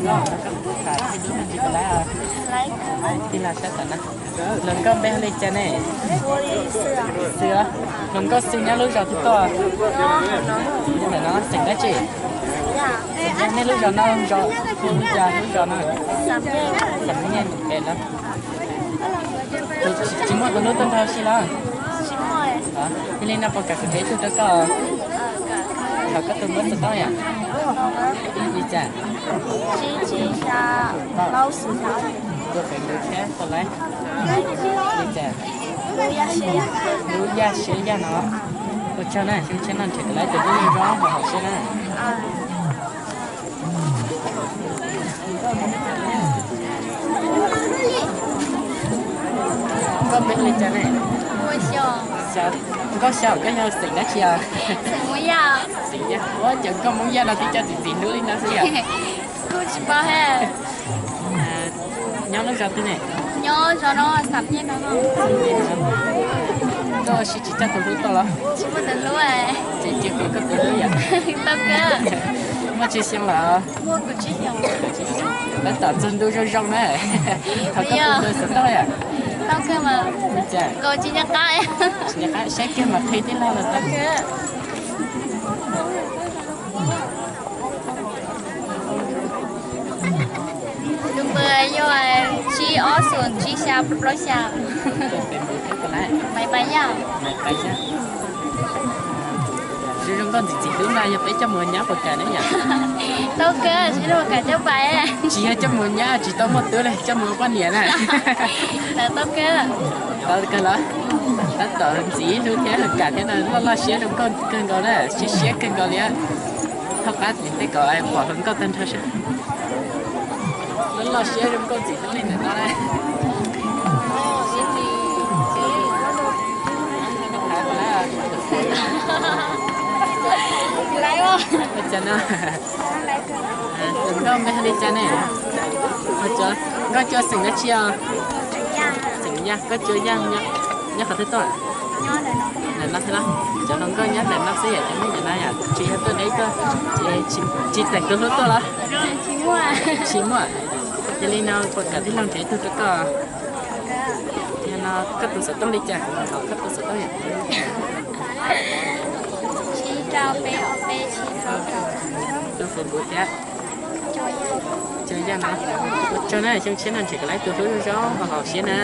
Koj puas kam ib lub me ntsis koj laib? Tij laug sab tom no. Hluas nkauj npe hu li cas ne? Xwb. Hluas nkauj Xwb nyob lub zos twg tuaj? Nyob ntawm no xeem dab tsi? Xeem Yaj. Nej lub zos no zos hu li cas lub zos no? Xam Nyej Pem los? Tsis muaj tus hlub tuaj nrog si los? Yog li no puas kam kuv tsev tug rau koj? Thov koj tus npawb xov tooj yom? Li cas? Tus feem ntawd thiab koj laib? Li cas? Lub Yaj Siab Yaj no. Ua tsaug na, xyoo tshiab no nrhiav koj laib tus hlub zoo zoo haum siab na. Koj npe li cas ne? Nkauj Xyooj, koj yog xeem dab tsi os? Xeem Yaj. Ua cas koj Hmoob Yaj no twb coj txiv txiv hlub li no xwb yom? Kuj tsis paub he. Nyob lub zos twg ne? Nyob zos no, Xam Nyej no. Koj ua si tsis coj tus hlub tuaj los? Tsis muaj tus hlub. Ces cia kuv koj tus hlub yom? Tau kawg. Muaj tsawg xyoo lawm? Muaj kaum tsib xyoo. Tab tom txog ntu zoo zoo na. Thov koj tus npawb xov tooj yom? Tau kawg mas. Li cas? Nkaus tsis nco qab. Tsis nco qab, saib kiag mas qhia tij laug los tau. Tus npawb yog tsib ob xoom tsib xya plaub xya. Maiv Paiv Yaj. Zoo zoo nkauj ntxim ntxim hlub na, yog peb coj mus nyab puas kam ne yom? Tau kawg, tsis yog puas kam coj pais. Tsis yog coj mus nyab tsis tau muaj tub li, coj mus ua poj niam na. Tau kawg. Tau kawg los? Tab tom ntxim hlub thiab kam thiab no, loj loj siab zoo nkauj kawg nkaus na, siab siab kawg nkaus li. Thov qab tim tej kom pom hluas nkauj tag nrho saib. Loj loj siab zoo nkauj ntxim hlub li ntawm no na. Ua cas no? Nkauj npe hu li cas ne? Nkauj cov xeem dab tsi os? Xeem Yaj, koj cov Yaj nyob qhov twg tuaj? Ntawm no thiab los? Cov hluas nkauj nyob ntawm no xwb yom, cov Hmoob ntawm no yom, tsis yog tuaj deb tuaj, tsis teem tus hlub tuaj los? Tsis muaj. Yog li no puas kam tij laug nrhiav ib tug rau koj? Yog no koj tus xov tooj li cas, kuv thov koj tus xov tooj yom. Tus Facebook thiab. Tsaug Yaj no. Ua tsaug na, xyoo tshiab no nrhiav koj laib tus hlub zoo zoo haum siab na.